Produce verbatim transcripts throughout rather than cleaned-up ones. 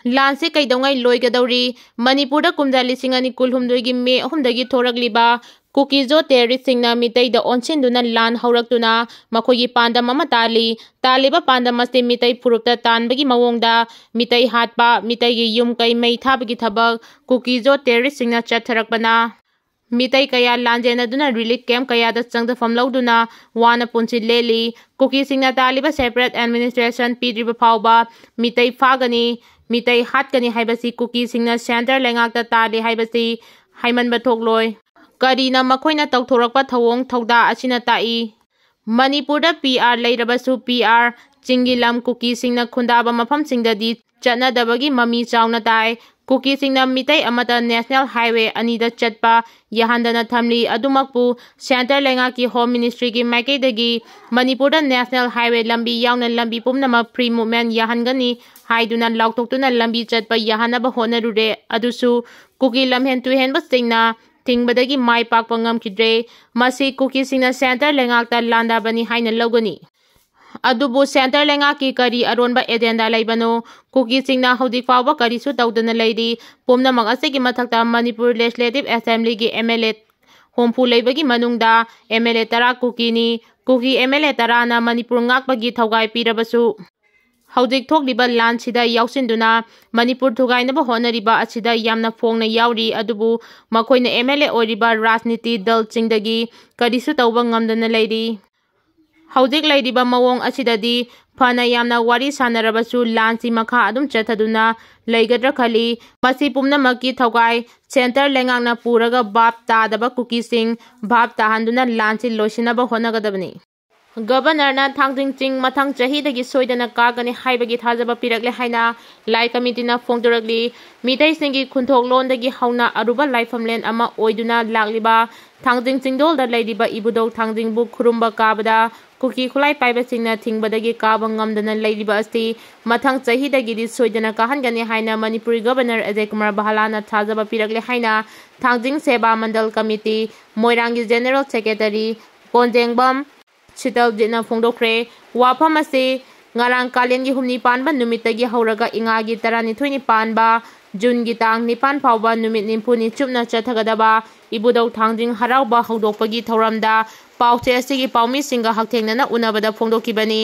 ꯂꯥꯟꯁꯤ ꯀꯩꯗꯧꯉꯩ ꯂꯣꯏꯒꯗꯧꯔꯤ? ꯃꯅꯤꯄꯨꯔꯗ ꯀꯨꯝꯖꯥ ꯂꯤꯁꯤꯡ ꯑꯅꯤ ꯀꯨꯟꯍꯨꯝꯗꯣꯏꯒꯤ ꯃꯦ ꯑꯍꯨꯝꯗꯒꯤ ꯊꯣꯔꯛꯂꯤꯕ ꯀꯨꯀꯤꯖꯣ ꯇꯦꯔꯣꯔꯤꯁꯁꯤꯡꯅ ꯃꯤꯇꯩꯗ ꯑꯣꯟꯁꯤꯟꯗꯨꯅ ꯂꯥꯟ ꯍꯧꯔꯛꯇꯨꯅ ꯃꯈꯣꯏꯒꯤ ꯄꯥꯟꯗꯝ ꯑꯃ ꯇꯥꯜꯂꯤ꯫ ꯇꯥꯜꯂꯤꯕ ꯄꯥꯟꯗꯝ ꯑꯁꯤ ꯃꯤꯇꯩ ꯐꯨꯔꯨꯞꯇ ꯇꯥꯟꯕꯒꯤ ꯃꯑꯣꯡꯗ ꯃꯤꯇꯩ ꯍꯥꯠꯄ, ꯃꯤꯇꯩꯒꯤ ꯌꯨꯝ ꯀꯩ ꯃꯩ ꯊꯥꯕꯒꯤ ꯊꯕꯛ ꯀꯨꯀꯤꯖꯣ ꯇꯦꯔꯣꯔꯤꯁꯁꯤꯡꯅ ꯆꯠꯊꯔꯛꯄꯅ ꯃꯤꯇꯩ ꯀꯌꯥ ꯂꯥꯟꯖꯦꯟꯅꯗꯨꯅ ꯔꯤꯂꯤꯐ ꯀꯦꯝꯞ ꯀꯌꯥꯗ ꯆꯪꯖꯐꯝ ꯂꯧꯗꯨꯅ ꯋꯥꯅ ꯄꯨꯟꯁꯤ ꯂꯦꯜꯂꯤ꯫ ꯀꯨꯀꯤꯁꯤꯡꯅ ꯇꯥꯜꯂꯤꯕ ꯁꯦꯄꯔꯦꯠ ꯑꯦꯗꯃꯤꯅꯤꯁꯇ꯭ꯔꯦꯁꯟ ꯄꯤꯗ꯭ꯔꯤꯕ ꯐꯥꯎꯕ ꯃꯤꯇꯩ ꯐꯥꯒꯅꯤ, ꯃꯤꯇꯩ ꯍꯥꯠꯀꯅꯤ ꯍꯥꯏꯕꯁꯤ ꯀꯨꯀꯤꯁꯤꯡꯅ ꯁꯦꯟꯇꯔ ꯂꯩꯉꯥꯛꯇ ꯇꯥꯜꯂꯤ ꯍꯥꯏꯕꯁꯤ ꯍꯥꯏꯃꯟꯕ ꯊꯣꯛꯂꯣꯏ꯫ ꯀꯔꯤꯅ ꯃꯈꯣꯏꯅ ꯇꯧꯊꯣꯔꯛꯄ ꯊꯧꯑꯣꯡ ꯊꯧꯗꯥ ꯑꯁꯤꯅ ꯇꯥꯛꯏ? ꯃꯅꯤꯄꯨꯔꯗ ꯄꯤ ꯑꯥꯔ ꯂꯩꯔꯕꯁꯨ ꯄꯤ ꯑꯥꯔ ꯆꯤꯡꯒꯤ ꯂꯝ ꯀꯨꯀꯤꯁꯤꯡꯅ ꯈꯨꯟꯗꯥꯕ ꯃꯐꯝꯁꯤꯡꯗꯗꯤ ꯆꯠꯅꯗꯕꯒꯤ ꯃꯃꯤ ꯆꯥꯎꯅ ꯇꯥꯏ꯫ ꯀꯨꯀꯤꯁꯤꯡꯅ ꯃꯤꯇꯩ ꯑꯃꯠꯇ ꯅꯦꯁꯅꯦꯜ ꯍꯥꯏꯋꯦ ꯑꯅꯤꯗ ꯆꯠꯄ ꯌꯥꯍꯟꯗꯅ ꯊꯝꯂꯤ꯫ ꯑꯗꯨꯃꯛꯄꯨ ꯁꯦꯟꯇꯔ ꯂꯩꯉꯥꯛꯀꯤ ꯍꯣꯝ ꯃꯤꯅꯤꯁꯇ꯭ꯔꯤꯒꯤ ꯃꯥꯏꯀꯩꯗꯒꯤ ꯃꯅꯤꯄꯨꯔꯗ ꯅꯦꯁꯅꯦꯜ ꯍꯥꯏꯋꯦ ꯂꯝꯕꯤ ꯌꯥꯎꯅ ꯂꯝꯕꯤ ꯄꯨꯝꯅꯃꯛ ꯐ꯭ꯔꯤ ꯃꯨꯚꯃꯦꯟ ꯌꯥꯍꯟꯒꯅꯤ ꯍꯥꯏꯗꯨꯅ ꯂꯥꯎꯊꯣꯛꯇꯨꯅ ꯂꯝꯕꯤ ꯆꯠꯄ ꯌꯥꯍꯟꯅꯕ ꯍꯣꯠꯅꯔꯨꯔꯦ꯫ ꯑꯗꯨꯁꯨ ꯀꯨꯀꯤ ꯂꯝꯍꯦꯟ ꯇꯨꯍꯦꯟꯕꯁꯤꯡꯅ ꯊꯤꯡꯕꯗꯒꯤ ꯃꯥꯏ ꯄꯥꯛꯄ ꯉꯝꯈꯤꯗ꯭ꯔꯦ꯫ ꯃꯁꯤ ꯀꯨꯀꯤꯁꯤꯡꯅ ꯁꯦꯟꯇꯔ ꯂꯩꯉꯥꯛꯇ ꯂꯥꯟꯗꯥꯕꯅꯤ ꯍꯥꯏꯅ ꯂꯧꯒꯅꯤ꯫ ꯑꯗꯨꯕꯨ ꯁꯦꯟꯇꯔ ꯂꯩꯉꯥꯛꯀꯤ ꯀꯔꯤ ꯑꯔꯣꯟꯕ ꯑꯦꯖꯦꯟꯗꯥ ꯂꯩꯕꯅꯣ? ꯀꯨꯀꯤꯁꯤꯡꯅ ꯍꯧꯖꯤꯛ ꯐꯥꯎꯕ ꯀꯔꯤꯁꯨ ꯇꯧꯗꯅ ꯂꯩꯔꯤ꯫ ꯄꯨꯝꯅꯃꯛ ꯑꯁꯤꯒꯤ ꯃꯊꯛꯇ ꯃꯅꯤꯄꯨꯔ ꯂꯦꯖꯤꯁꯂꯦꯇꯤꯚ ꯑꯦꯁꯦꯝꯕ꯭ꯂꯤꯒꯤ ꯑꯦꯝ ꯑꯦꯜ ꯑꯦ ꯍꯨꯝꯐꯨ ꯂꯩꯕꯒꯤ ꯃꯅꯨꯡꯗ ꯑꯦꯝ ꯑꯦꯜ ꯑꯦ ꯇꯔꯥ ꯀꯨꯀꯤꯅꯤ꯫ ꯀꯨꯀꯤ ꯑꯦꯝ ꯑꯦꯜ ꯑꯦ ꯇꯔꯥꯅ ꯃꯅꯤꯄꯨꯔ ꯉꯥꯛꯄꯒꯤ ꯊꯧꯒꯥꯏ ꯄꯤꯔꯕꯁꯨ ꯍꯧꯖꯤꯛ ꯊꯣꯛꯂꯤꯕ ꯂꯥꯟꯁꯤꯗ ꯌꯥꯎꯁꯤꯟꯗꯨꯅ ꯃꯅꯤꯄꯨꯔ ꯊꯨꯒꯥꯏꯅꯕ ꯍꯣꯠꯅꯔꯤꯕ ꯑꯁꯤꯗ ꯌꯥꯝꯅ ꯐꯣꯡꯅ ꯌꯥꯎꯔꯤ꯫ ꯑꯗꯨꯕꯨ ꯃꯈꯣꯏꯅ ꯑꯦꯝ ꯑꯦꯜ ꯑꯦ ꯑꯣꯏꯔꯤꯕ ꯔꯥꯖꯅꯤꯇꯤ ꯗꯜꯁꯤꯡꯗꯒꯤ ꯀꯔꯤꯁꯨ ꯇꯧꯕ ꯉꯝꯗꯅ ꯂꯩꯔꯤ꯫ ꯍꯧꯖꯤꯛ ꯂꯩꯔꯤꯕ ꯃꯑꯣꯡ ꯑꯁꯤꯗꯗꯤ ꯐꯅ ꯌꯥꯝꯅ ꯋꯥꯔꯤ ꯁꯥꯟꯅꯔꯕꯁꯨ ꯂꯥꯟꯁꯤ ꯃꯈꯥ ꯑꯗꯨꯝ ꯆꯠꯊꯗꯨꯅ ꯂꯩꯒꯗ꯭ꯔꯥ ꯈꯜꯂꯤ꯫ ꯃꯁꯤ ꯄꯨꯝꯅꯃꯛꯀꯤ ꯊꯧꯒꯥꯏ ꯁꯦꯟꯇꯔ ꯂꯩꯉꯥꯛꯅ ꯄꯨꯔꯒ ꯚꯥꯞ ꯇꯥꯗꯕ ꯀꯨꯀꯤꯁꯤꯡ ꯚꯥꯞ ꯇꯥꯍꯟꯗꯨꯅ ꯂꯥꯟꯁꯤ ꯂꯣꯏꯁꯤꯟꯅꯕ ꯍꯣꯠꯅꯒꯗꯕꯅꯤ꯫ ꯒꯕꯔꯅꯔꯅ ꯊꯥꯡꯖꯤꯡ ꯆꯤꯡ ꯃꯊꯪ ꯆꯍꯤꯗꯒꯤ ꯁꯣꯏꯗꯅ ꯀꯥꯒꯅꯤ ꯍꯥꯏꯕꯒꯤ ꯊꯥꯖꯕ ꯄꯤꯔꯛꯂꯦ ꯍꯥꯏꯅ ꯂꯥꯏ ꯀꯃꯤꯇꯤꯅ ꯐꯣꯡꯗꯣꯔꯛꯂꯤ꯫ ꯃꯤꯇꯩꯁꯤꯡꯒꯤ ꯈꯨꯟꯊꯣꯛ ꯂꯣꯟꯗꯒꯤ ꯍꯧꯅ ꯑꯔꯨꯕ ꯂꯥꯏꯐꯝꯂꯦꯟ ꯑꯃ ꯑꯣꯏꯗꯨꯅ ꯂꯥꯛꯂꯤꯕ ꯊꯥꯡꯖꯤꯡ ꯆꯤꯡꯗꯣꯜꯗ ꯂꯩꯔꯤꯕ ꯏꯕꯨꯙꯧ ꯊꯥꯡꯖꯤꯡꯕꯨ ꯈꯨꯔꯨꯝꯕ ꯀꯥꯕꯗ ꯀꯨꯀꯤ ꯈꯨꯠꯂꯥꯏ ꯄꯥꯏꯕꯁꯤꯡꯅ ꯊꯤꯡꯕꯗꯒꯤ ꯀꯥꯕ ꯉꯝꯗꯅ ꯂꯩꯔꯤꯕ ꯑꯁꯤ ꯃꯊꯪ ꯆꯍꯤꯗꯒꯤꯗꯤ ꯁꯣꯏꯗꯅ ꯀꯥꯍꯟꯒꯅꯤ ꯍꯥꯏꯅ ꯃꯅꯤꯄꯨꯔꯤ ꯒꯕꯔꯅꯔ ꯑꯖꯌ ꯀꯨꯃꯥꯔ ꯕꯍꯂꯥꯅ ꯊꯥꯖꯕ ꯄꯤꯔꯛꯂꯦ ꯍꯥꯏꯅ ꯊꯥꯡꯖꯤꯡ ꯁꯦꯕꯥ ꯃꯟꯗꯜ ꯀꯃꯤꯇꯤ ꯃꯣꯏꯔꯥꯡꯒꯤ ꯖꯦꯅꯦꯔꯦꯜ ꯁꯦꯀ꯭ꯔꯦꯇꯔꯤ ꯀꯣꯟꯖꯦꯡꯕꯝ ꯁꯤꯇꯜꯖꯤꯠꯅ ꯐꯣꯡꯗꯣꯛꯈ꯭ꯔꯦ꯫ ꯋꯥꯐꯝ ꯑꯁꯤ ꯉꯔꯥꯡ ꯀꯥꯂꯦꯟꯒꯤ ꯍꯨꯝꯅꯤ ꯄꯥꯟꯕ ꯅꯨꯃꯤꯠꯇꯒꯤ ꯍꯧꯔꯒ ꯏꯉꯥꯒꯤ ꯇꯔꯥꯅꯤꯊꯣꯏꯅꯤ ꯄꯥꯟꯕ ꯖꯨꯟꯒꯤ ꯇꯥꯡ ꯅꯤꯄꯥꯟ ꯐꯥꯎꯕ ꯅꯨꯃꯤꯠ ꯅꯤꯐꯨꯅꯤ ꯆꯨꯞꯅ ꯆꯠꯊꯒꯗꯕ ꯏꯕꯨꯙꯧ ꯊꯥꯡꯖꯤꯡ ꯍꯔꯥꯎꯕ ꯍꯧꯗꯣꯛꯄꯒꯤ ꯊꯧꯔꯝꯗ ꯄꯥꯎꯆꯦ ꯑꯁꯤꯒꯤ ꯄꯥꯎꯃꯤꯁꯤꯡꯒ ꯍꯛꯊꯦꯡꯅꯅ ꯎꯅꯕꯗ ꯐꯣꯡꯗꯣꯛꯈꯤꯕꯅꯤ꯫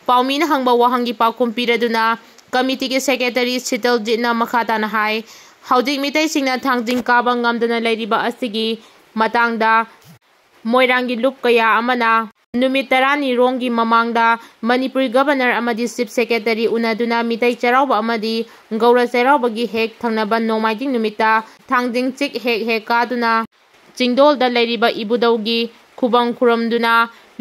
ꯄꯥꯎꯃꯤꯅ ꯍꯪꯕ ꯋꯥꯍꯪꯒꯤ ꯄꯥꯎꯈꯨꯝ ꯄꯤꯔꯗꯨꯅ ꯀꯃꯤꯇꯤꯒꯤ ꯁꯦꯀ꯭ꯔꯦꯇꯔꯤ ꯁꯤꯇꯜꯖꯤꯠꯅ ꯃꯈꯥ ꯇꯥꯅ ꯍꯥꯏ, ꯍꯧꯖꯤꯛ ꯃꯤꯇꯩꯁꯤꯡꯅ ꯊꯥꯡꯖꯤꯡ ꯀꯥꯕ ꯉꯝꯗꯅ ꯂꯩꯔꯤꯕ ꯑꯁꯤꯒꯤ ꯃꯇꯥꯡꯗ ꯃꯣꯏꯔꯥꯡꯒꯤ ꯂꯨꯞ ꯀꯌꯥ ꯑꯃꯅ ꯅꯨꯃꯤꯠ ꯇꯔꯥꯅꯤ ꯔꯣꯝꯒꯤ ꯃꯃꯥꯡꯗ ꯃꯅꯤꯄꯨꯔꯤ ꯒꯕꯔꯅꯔ ꯑꯃꯗꯤ ꯆꯤꯐ ꯁꯦꯀ꯭ꯔꯦꯇꯔꯤ ꯎꯅꯗꯨꯅ ꯃꯤꯇꯩ ꯆꯩꯔꯥꯎꯕ ꯑꯃꯗꯤ ꯒꯧꯔ ꯆꯩꯔꯥꯎꯕꯒꯤ ꯍꯦꯛ ꯊꯪꯅꯕ ꯅꯣꯡꯃꯥꯏꯖꯤꯡ ꯅꯨꯃꯤꯠꯇ ꯊꯥꯡꯖꯤꯡ ꯆꯤꯛ ꯍꯦꯛ ꯍꯦꯛ ꯀꯥꯗꯨꯅ ꯆꯤꯡꯗꯣꯜꯗ ꯂꯩꯔꯤꯕ ꯏꯕꯨꯙꯧꯒꯤ ꯈꯨꯕꯝ ꯈꯨꯔꯨꯝꯗꯨꯅ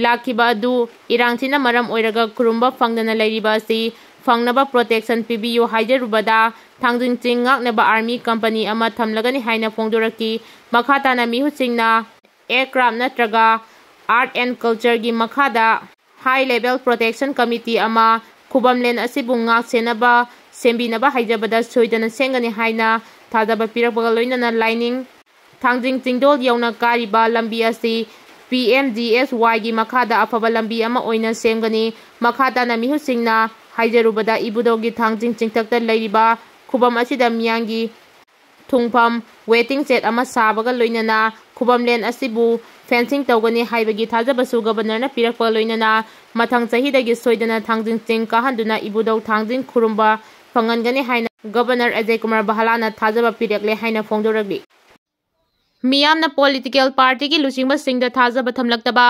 ꯂꯥꯛꯈꯤꯕ ꯑꯗꯨ ꯏꯔꯥꯡꯁꯤꯅ ꯃꯔꯝ ꯑꯣꯏꯔꯒ ꯈꯨꯔꯨꯝꯕ ꯐꯪꯗꯅ ꯂꯩꯔꯤꯕ ꯑꯁꯤ ꯐꯪꯅꯕ ꯄ꯭ꯔꯣꯇꯦꯛꯁꯟ ꯄꯤꯕꯤꯌꯨ ꯍꯥꯏꯖꯔꯨꯕꯗ ꯊꯥꯡꯖꯤꯡ ꯆꯤꯡ ꯉꯥꯛꯅꯕ ꯑꯥꯔꯃꯤ ꯀꯝꯄꯅꯤ ꯑꯃ ꯊꯝꯂꯒꯅꯤ ꯍꯥꯏꯅ ꯐꯣꯡꯗꯣꯔꯛꯈꯤ꯫ ꯃꯈꯥ ꯇꯥꯅ ꯃꯤꯍꯨꯠꯁꯤꯡꯅ ꯑꯦꯌꯔꯀ꯭ꯔꯥꯐ ꯅꯠꯇ꯭ꯔꯒ ꯑꯥꯔꯠ ꯑꯦꯟ ꯀꯜꯆꯔꯒꯤ ꯃꯈꯥꯗ ꯍꯥꯏ ꯂꯦꯚꯦꯜ ꯄ꯭ꯔꯣꯇꯦꯛꯁꯟ ꯀꯃꯤꯇꯤ ꯑꯃ ꯈꯨꯕꯝꯂꯦꯟ ꯑꯁꯤꯕꯨ ꯉꯥꯛ ꯁꯦꯟꯅꯕ ꯁꯦꯝꯕꯤꯅꯕ ꯍꯥꯏꯖꯕꯗ ꯁꯣꯏꯗꯅ ꯁꯦꯝꯒꯅꯤ ꯍꯥꯏꯅ ꯊꯥꯖꯕ ꯄꯤꯔꯛꯄꯒ ꯂꯣꯏꯅꯅ ꯂꯥꯏꯅꯤꯡ ꯊꯥꯡꯖꯤꯡ ꯆꯤꯡꯗꯣꯜ ꯌꯧꯅ ꯀꯥꯔꯤꯕ ꯂꯝꯕꯤ ꯑꯁꯤ ꯄꯤ ꯑꯦꯝ ꯖꯤ ꯑꯦꯁ ꯋꯥꯏꯒꯤ ꯃꯈꯥꯗ ꯑꯐꯕ ꯂꯝꯕꯤ ꯑꯃ ꯑꯣꯏꯅ ꯁꯦꯝꯒꯅꯤ꯫ ꯃꯈꯥ ꯇꯥꯅ ꯃꯤꯍꯨꯠꯁꯤꯡꯅ ꯍꯥꯏꯖꯔꯨꯕꯗ ꯏꯕꯨꯙꯧꯒꯤ ꯊꯥꯡꯖꯤꯡ ꯆꯤꯡꯊꯛꯇ ꯂꯩꯔꯤꯕ ꯈꯨꯕꯝ ꯑꯁꯤꯗ ꯃꯤꯌꯥꯝꯒꯤ ꯊꯨꯡꯐꯝ ꯋꯦꯇꯤꯡ ꯁꯦꯗ ꯑꯃ ꯁꯥꯕꯒ ꯂꯣꯏꯅꯅ ꯈꯨꯕꯝꯂꯦꯟ ꯑꯁꯤꯕꯨ ꯐꯦꯟꯁꯤꯡ ꯇꯧꯒꯅꯤ ꯍꯥꯏꯕꯒꯤ ꯊꯥꯖꯕꯁꯨ ꯒꯕꯔꯅꯔꯅ ꯄꯤꯔꯛꯄꯒ ꯂꯣꯏꯅꯅ ꯃꯊꯪ ꯆꯍꯤꯗꯒꯤ ꯁꯣꯏꯗꯅ ꯊꯥꯡꯖꯤꯡ ꯆꯤꯡ ꯀꯥꯍꯟꯗꯨꯅ ꯏꯕꯨꯙꯧ ꯊꯥꯡꯖꯤꯡ ꯈꯨꯔꯨꯝꯕ ꯐꯪꯍꯟꯒꯅꯤ ꯍꯥꯏꯅ ꯒꯕꯔꯅꯔ ꯑꯖꯌ ꯀꯨꯃꯥꯔ ꯕꯍꯂꯥꯅ ꯊꯥꯖꯕ ꯄꯤꯔꯛꯂꯦ ꯍꯥꯏꯅ ꯐꯣꯡꯗꯣꯔꯛꯂꯤ꯫ ꯃꯤꯌꯥꯝꯅ ꯄꯣꯂꯤꯇꯤꯀꯦꯜ ꯄꯥꯔꯇꯤꯒꯤ ꯂꯨꯆꯤꯡꯕꯁꯤꯡꯗ ꯊꯥꯖꯕ ꯊꯝꯂꯛꯇꯕ,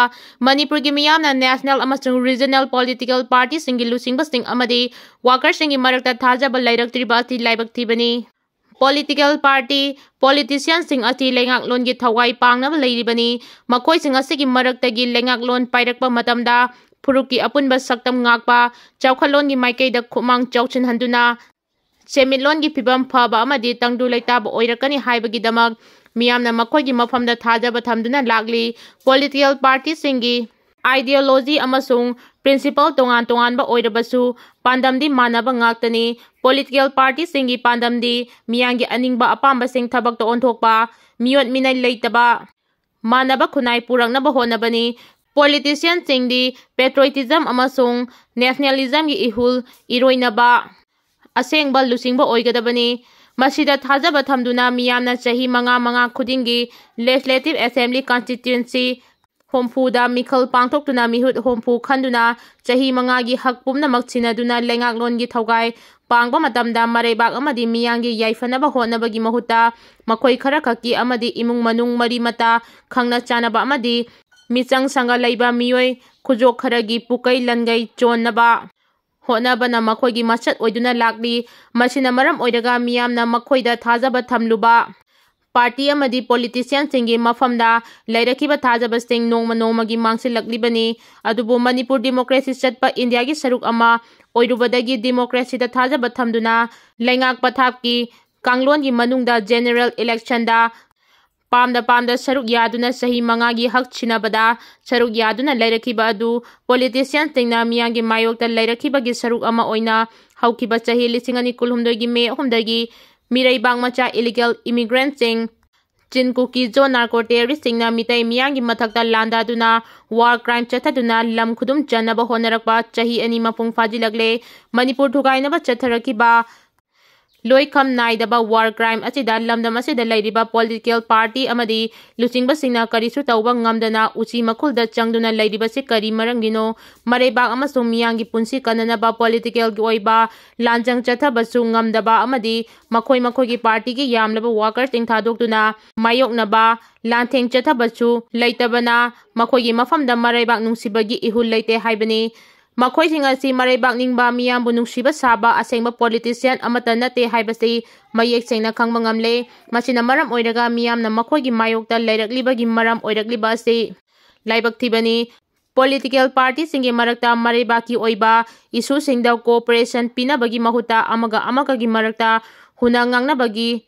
ꯃꯅꯤꯄꯨꯔꯒꯤ ꯃꯤꯌꯥꯝꯅ ꯅꯦꯁꯅꯦꯜ ꯑꯃꯁꯨꯡ ꯔꯤꯖꯅꯦꯜ ꯄꯣꯂꯤꯇꯤꯀꯦꯜ ꯄꯥꯔꯇꯤꯁꯤꯡꯒꯤ ꯂꯨꯆꯤꯡꯕꯁꯤꯡ ꯑꯃꯗꯤ ꯋꯥꯀꯔꯁꯤꯡꯒꯤ ꯃꯔꯛꯇ ꯊꯥꯖꯕ ꯂꯩꯔꯛꯇ꯭ꯔꯤꯕ ꯑꯁꯤ ꯂꯥꯏꯕꯛ ꯊꯤꯕꯅꯤ꯫ ꯄꯣꯂꯤꯇꯤꯀꯦꯜ ꯄꯥꯔꯇꯤ, ꯄꯣꯂꯤꯇꯤꯁꯤꯌꯥꯟꯁꯤꯡ ꯑꯁꯤ ꯂꯩꯉꯥꯛꯂꯣꯟꯒꯤ ꯊꯋꯥꯏ ꯄꯥꯡꯅꯕ ꯂꯩꯔꯤꯕꯅꯤ꯫ ꯃꯈꯣꯏꯁꯤꯡ ꯑꯁꯤꯒꯤ ꯃꯔꯛꯇꯒꯤ ꯂꯩꯉꯥꯛꯂꯣꯟ ꯄꯥꯏꯔꯛꯄ ꯃꯇꯝꯗ ꯐꯨꯔꯨꯞꯀꯤ ꯑꯄꯨꯟꯕ ꯁꯛꯇꯝ ꯉꯥꯛꯄ, ꯆꯥꯎꯈꯠꯂꯣꯟꯒꯤ ꯃꯥꯏꯀꯩꯗ ꯈꯨꯃꯥꯡ ꯆꯥꯎꯁꯤꯟꯍꯟꯗꯨꯅ ꯁꯦꯟꯃꯤꯠꯂꯣꯟꯒꯤ ꯐꯤꯕꯝ ꯐꯕ ꯑꯃꯗꯤ ꯇꯪꯗꯨ ꯂꯩꯇꯥꯕ ꯑꯣꯏꯔꯛꯀꯅꯤ ꯍꯥꯏꯕꯒꯤꯗꯃꯛ ꯃꯤꯌꯥꯝꯅ ꯃꯈꯣꯏꯒꯤ ꯃꯐꯝꯗ ꯊꯥꯖꯕ ꯊꯝꯗꯨꯅ ꯂꯥꯛꯂꯤ꯫ ꯄꯣꯂꯤꯇꯤꯀꯦꯜ ꯄꯥꯔꯇꯤꯁꯤꯡꯒꯤ ideology ꯑꯃꯁꯨꯡ principle ꯇꯣꯉꯥꯟ ꯇꯣꯉꯥꯟꯕ ꯑꯣꯏꯔꯕꯁꯨ ꯄꯥꯟꯗꯝꯗꯤ ꯃꯥꯟꯅꯕ ꯉꯥꯛꯇꯅꯤ꯫ ꯄꯣꯂꯤꯇꯤꯀꯦꯜ ꯄꯥꯔꯇꯤꯁꯤꯡꯒꯤ ꯄꯥꯟꯗꯝꯗꯤ ꯃꯤꯌꯥꯝꯒꯤ ꯑꯅꯤꯡꯕ ꯑꯄꯥꯝꯕꯁꯤꯡ ꯊꯕꯛꯇ ꯑꯣꯟꯊꯣꯛꯄ, ꯃꯤꯑꯣꯠ ꯃꯤꯅꯩ ꯂꯩꯇꯕ, ꯃꯥꯟꯅꯕ ꯈꯨꯟꯅꯥꯏ ꯄꯨꯔꯛꯅꯕ ꯍꯣꯠꯅꯕꯅꯤ꯫ Politicianꯁꯤꯡꯗꯤ patriotism ꯑꯃꯁꯨꯡ nationalismꯒꯤ ꯏꯍꯨꯜ ꯏꯔꯣꯏꯅꯕ ꯑꯁꯦꯡꯕ ꯂꯨꯆꯤꯡꯕ ꯑꯣꯏꯒꯗꯕꯅꯤ꯫ ꯃꯁꯤꯗ ꯊꯥꯖꯕ ꯊꯝꯗꯨꯅ ꯃꯤꯌꯥꯝꯅ ꯆꯍꯤ ꯃꯉꯥ ꯃꯉꯥ ꯈꯨꯗꯤꯡꯒꯤ Legislative Assembly constituency ꯍꯨꯝꯐꯨꯗ ꯃꯤꯈꯜ ꯄꯥꯡꯊꯣꯛꯇꯨꯅ ꯃꯤꯍꯨꯠ ꯍꯨꯝꯐꯨ ꯈꯟꯗꯨꯅ ꯆꯍꯤ ꯃꯉꯥꯒꯤ ꯍꯛ ꯄꯨꯝꯅꯃꯛ ꯁꯤꯟꯅꯗꯨꯅ ꯂꯩꯉꯥꯛꯂꯣꯟꯒꯤ ꯊꯧꯒꯥꯏ ꯄꯥꯡꯕ ꯃꯇꯝꯗ ꯃꯔꯩꯕꯥꯛ ꯑꯃꯗꯤ ꯃꯤꯌꯥꯝꯒꯤ ꯌꯥꯏꯐꯅꯕ ꯍꯣꯠꯅꯕꯒꯤ ꯃꯍꯨꯠꯇ ꯃꯈꯣꯏ ꯈꯔꯈꯛꯀꯤ ꯑꯃꯗꯤ ꯏꯃꯨꯡ ꯃꯅꯨꯡ ꯃꯔꯤ ꯃꯇꯥ ꯈꯪꯅ ꯆꯥꯟꯅꯕ ꯑꯃꯗꯤ ꯃꯤꯆꯪ ꯁꯪꯒ ꯂꯩꯕ ꯃꯤꯑꯣꯏ ꯈꯨꯖꯣꯛ ꯈꯔꯒꯤ ꯄꯨꯀꯩ ꯂꯟꯒꯩ ꯆꯣꯟꯅꯕ ꯍꯣꯠꯅꯕꯅ ꯃꯈꯣꯏꯒꯤ ꯃꯆꯠ ꯑꯣꯏꯗꯨꯅ ꯂꯥꯛꯂꯤ꯫ ꯃꯁꯤꯅ ꯃꯔꯝ ꯑꯣꯏꯔꯒ ꯃꯤꯌꯥꯝꯅ ꯃꯈꯣꯏꯗ ꯊꯥꯖꯕ ꯊꯝꯂꯨꯕ party ꯑꯃꯗꯤ politicianꯁꯤꯡꯒꯤ ꯃꯐꯝꯗ ꯂꯩꯔꯛꯈꯤꯕ ꯊꯥꯖꯕꯁꯤꯡ ꯅꯣꯡꯃ ꯅꯣꯡꯃꯒꯤ ꯃꯥꯡꯁꯤꯜꯂꯛꯂꯤꯕꯅꯤ꯫ ꯑꯗꯨꯕꯨ ꯃꯅꯤꯄꯨꯔ democracy ꯆꯠꯄ ꯏꯟꯗꯤꯌꯥꯒꯤ ꯁꯔꯨꯛ ꯑꯃ ꯑꯣꯏꯔꯨꯕꯗꯒꯤ democracyꯗ ꯊꯥꯖꯕ ꯊꯝꯗꯨꯅ ꯂꯩꯉꯥꯛ ꯄꯊꯥꯞꯀꯤ ꯀꯥꯡꯂꯣꯟꯒꯤ ꯃꯅꯨꯡꯗ general electionꯗ ꯄꯥꯝꯗ ꯄꯥꯝꯗ ꯁꯔꯨꯛ ꯌꯥꯗꯨꯅ ꯆꯍꯤ ꯃꯉꯥꯒꯤ ꯍꯛ ꯁꯤꯟꯅꯕꯗ ꯁꯔꯨꯛ ꯌꯥꯗꯨꯅ ꯂꯩꯔꯛꯈꯤꯕ ꯑꯗꯨ politicianꯁꯤꯡꯅ ꯃꯤꯌꯥꯝꯒꯤ ꯃꯥꯌꯣꯛꯇ ꯂꯩꯔꯛꯈꯤꯕꯒꯤ ꯁꯔꯨꯛ ꯑꯃ ꯑꯣꯏꯅ ꯍꯧꯈꯤꯕ ꯆꯍꯤ ꯂꯤꯁꯤꯡ ꯑꯅꯤ ꯀꯨꯟꯍꯨꯝꯗꯣꯏꯒꯤ May ꯑꯍꯨꯝꯗꯒꯤ ꯃꯤꯔꯩꯕꯥꯛ ꯃꯆꯥ illegal immigrantꯁꯤꯡ, ꯆꯤꯟ ꯀꯨꯀꯤ ꯖꯣ narco terroristꯁꯤꯡꯅ ꯃꯤꯇꯩ ꯃꯤꯌꯥꯝꯒꯤ ꯃꯊꯛꯇ ꯂꯥꯟꯗꯥꯗꯨꯅ war crime ꯆꯠꯊꯗꯨꯅ ꯂꯝ ꯈꯨꯗꯨꯝ ꯆꯟꯅꯕ ꯍꯣꯠꯅꯔꯛꯄ ꯆꯍꯤ ꯑꯅꯤ ꯃꯄꯨꯡ ꯐꯥꯖꯤꯜꯂꯛꯂꯦ꯫ ꯃꯅꯤꯄꯨꯔ ꯊꯨꯒꯥꯏꯅꯕ ꯆꯠꯊꯔꯛꯈꯤꯕ ꯂꯣꯏꯈꯝ ꯅꯥꯏꯗꯕ war crime ꯑꯁꯤꯗ ꯂꯝꯗꯝ ꯑꯁꯤꯗ ꯂꯩꯔꯤꯕ political party ꯑꯃꯗꯤ ꯂꯨꯆꯤꯡꯕꯁꯤꯡꯅ ꯀꯔꯤꯁꯨ ꯇꯧꯕ ꯉꯝꯗꯅ ꯎꯆꯤ ꯃꯈꯨꯜꯗ ꯆꯪꯗꯨꯅ ꯂꯩꯔꯤꯕꯁꯤ ꯀꯔꯤ ꯃꯔꯝꯒꯤꯅꯣ? ꯃꯔꯩꯕꯥꯛ ꯑꯃꯁꯨꯡ ꯃꯤꯌꯥꯝꯒꯤ ꯄꯨꯟꯁꯤ ꯀꯟꯅꯅꯕ politicalꯒꯤ ꯑꯣꯏꯕ ꯂꯥꯟꯖꯪ ꯆꯠꯊꯕꯁꯨ ꯉꯝꯗꯕ ꯑꯃꯗꯤ ꯃꯈꯣꯏ ꯃꯈꯣꯏꯒꯤ partyꯒꯤ ꯌꯥꯝꯂꯕ workerꯁꯤꯡ ꯊꯥꯗꯣꯛꯇꯨꯅ ꯃꯥꯌꯣꯛꯅꯕ ꯂꯥꯟꯊꯦꯡ ꯆꯠꯊꯕꯁꯨ ꯂꯩꯇꯕꯅ ꯃꯈꯣꯏꯒꯤ ꯃꯐꯝꯗ ꯃꯔꯩꯕꯥꯛ ꯅꯨꯡꯁꯤꯕꯒꯤ ꯏꯍꯨꯜ ꯂꯩꯇꯦ ꯍꯥꯏꯕꯅꯤ꯫ ꯃꯈꯣꯏꯁꯤꯡ ꯑꯁꯤ ꯃꯔꯩꯕꯥꯛ ꯅꯤꯡꯕ, ꯃꯤꯌꯥꯝꯕꯨ ꯅꯨꯡꯁꯤꯕ ꯁꯥꯕ ꯑꯁꯦꯡꯕ politician ꯑꯃꯠꯇ ꯅꯠꯇꯦ ꯍꯥꯏꯕꯁꯤ ꯃꯌꯦꯛ ꯁꯦꯡꯅ ꯈꯪꯕ ꯉꯝꯂꯦ꯫ ꯃꯁꯤꯅ ꯃꯔꯝ ꯑꯣꯏꯔꯒ ꯃꯤꯌꯥꯝꯅ ꯃꯈꯣꯏꯒꯤ ꯃꯥꯌꯣꯛꯇ ꯂꯩꯔꯛꯂꯤꯕꯒꯤ ꯃꯔꯝ ꯑꯣꯏꯔꯛꯂꯤꯕ ꯑꯁꯤ ꯂꯥꯏꯕꯛ ꯊꯤꯕꯅꯤ꯫ Political partyꯁꯤꯡꯒꯤ ꯃꯔꯛꯇ ꯃꯔꯩꯕꯥꯛꯀꯤ ꯑꯣꯏꯕ issueꯁꯤꯡꯗ cooperation ꯄꯤꯅꯕꯒꯤ ꯃꯍꯨꯠꯇ ꯑꯃꯒ ꯑꯃꯒꯒꯤ ꯃꯔꯛꯇ ꯍꯨꯅ ꯉꯥꯡꯅꯕꯒꯤ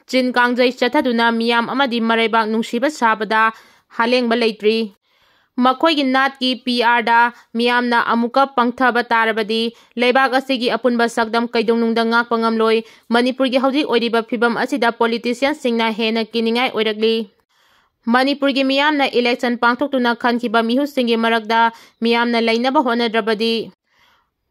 ꯆꯤꯟ ꯀꯥꯡꯖꯩ ꯆꯠꯊꯗꯨꯅ ꯃꯤꯌꯥꯝ ꯑꯃꯗꯤ ꯃꯔꯩꯕꯥꯛ ꯅꯨꯡꯁꯤꯕ ꯁꯥꯕꯗ ꯍꯥꯂꯦꯡꯕ ꯂꯩꯇ꯭ꯔꯤ꯫ ꯃꯈꯣꯏꯒꯤ ꯅꯥꯠꯀꯤ PRꯗ ꯃꯤꯌꯥꯝꯅ ꯑꯃꯨꯛꯀ ꯄꯪꯊꯕ ꯇꯥꯔꯕꯗꯤ ꯂꯩꯕꯥꯛ ꯑꯁꯤꯒꯤ ꯑꯄꯨꯟꯕ ꯁꯛꯇꯝ ꯀꯩꯗꯧꯅꯨꯡꯗ ꯉꯥꯛꯄ ꯉꯝꯂꯣꯏ꯫ ꯃꯅꯤꯄꯨꯔꯒꯤ ꯍꯧꯖꯤꯛ ꯑꯣꯏꯔꯤꯕ ꯐꯤꯕꯝ ꯑꯁꯤꯗ politicianꯁꯤꯡꯅ ꯍꯦꯟꯅ ꯀꯤꯅꯤꯡꯉꯥꯏ ꯑꯣꯏꯔꯛꯂꯤ꯫ ꯃꯅꯤꯄꯨꯔꯒꯤ ꯃꯤꯌꯥꯝꯅ election ꯄꯥꯡꯊꯣꯛꯇꯨꯅ ꯈꯟꯈꯤꯕ ꯃꯤꯍꯨꯠꯁꯤꯡꯒꯤ ꯃꯔꯛꯇ ꯃꯤꯌꯥꯝꯅ ꯂꯩꯅꯕ ꯍꯣꯠꯅꯗ꯭ꯔꯕꯗꯤ,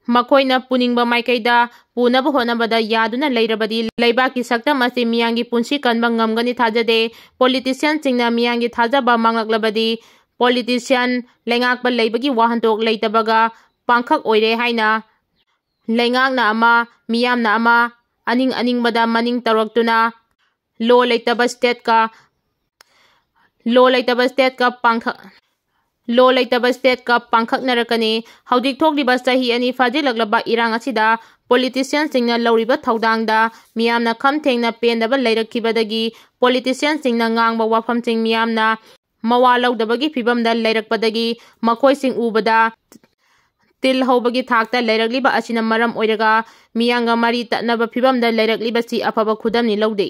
ꯃꯈꯣꯏꯅ ꯄꯨꯅꯤꯡꯕ ꯃꯥꯏꯀꯩꯗ ꯄꯨꯅꯕ ꯍꯣꯠꯅꯕꯗ ꯌꯥꯗꯨꯅ ꯂꯩꯔꯕꯗꯤ, ꯂꯩꯕꯥꯛꯀꯤ ꯁꯛꯇꯝ ꯑꯁꯤ ꯃꯤꯌꯥꯝꯒꯤ ꯄꯨꯟꯁꯤ ꯀꯟꯕ ꯉꯝꯒꯅꯤ ꯊꯥꯖꯗꯦ꯫ Politicianꯁꯤꯡꯅ ꯃꯤꯌꯥꯝꯒꯤ ꯊꯥꯖꯕ ꯃꯥꯡꯂꯛꯂꯕꯗꯤ, politician ꯂꯩꯉꯥꯛꯄ ꯂꯩꯕꯒꯤ ꯋꯥꯍꯟꯊꯣꯛ ꯂꯩꯇꯕꯒ ꯄꯥꯡꯈꯛ ꯑꯣꯏꯔꯦ ꯍꯥꯏꯅ ꯂꯩꯉꯥꯛꯅ ꯑꯃ, ꯃꯤꯌꯥꯝꯅ ꯑꯃ, ꯑꯅꯤꯡ ꯑꯅꯤꯡꯕꯗ ꯃꯅꯤꯡ ꯇꯧꯔꯛꯇꯨꯅ ꯂꯣ ꯂꯩꯇꯕ stateꯀ, ꯂꯣ ꯂꯩꯇꯕ stateꯀ ꯄꯥꯡꯈꯛ, ꯂꯣ ꯂꯩꯇꯕ stateꯀ ꯄꯥꯡꯈꯛꯅꯔꯛꯀꯅꯤ꯫ ꯍꯧꯖꯤꯛ ꯊꯣꯛꯂꯤꯕ ꯆꯍꯤ ꯑꯅꯤ ꯐꯥꯖꯤꯜꯂꯛꯂꯕ ꯏꯔꯥꯡ ꯑꯁꯤꯗ politicianꯁꯤꯡꯅ ꯂꯧꯔꯤꯕ ꯊꯧꯗꯥꯡꯗ ꯃꯤꯌꯥꯝꯅ ꯈꯝ ꯊꯦꯡꯅ ꯄꯦꯟꯗꯕ ꯂꯩꯔꯛꯈꯤꯕꯗꯒꯤ, politicianꯁꯤꯡꯅ ꯉꯥꯡꯕ ꯋꯥꯐꯝꯁꯤꯡ ꯃꯤꯌꯥꯝꯅ ꯃꯋꯥ ꯂꯧꯗꯕꯒꯤ ꯐꯤꯕꯝꯗ ꯂꯩꯔꯛꯄꯗꯒꯤ, ꯃꯈꯣꯏꯁꯤꯡ ꯎꯕꯗ ꯇꯤꯜ ꯍꯧꯕꯒꯤ ꯊꯥꯛꯇ ꯂꯩꯔꯛꯂꯤꯕ ꯑꯁꯤꯅ ꯃꯔꯝ ꯑꯣꯏꯔꯒ ꯃꯤꯌꯥꯝꯒ ꯃꯔꯤ ꯇꯠꯅꯕ ꯐꯤꯕꯝꯗ ꯂꯩꯔꯛꯂꯤꯕꯁꯤ ꯑꯐꯕ ꯈꯨꯗꯝꯅꯤ ꯂꯧꯗꯦ꯫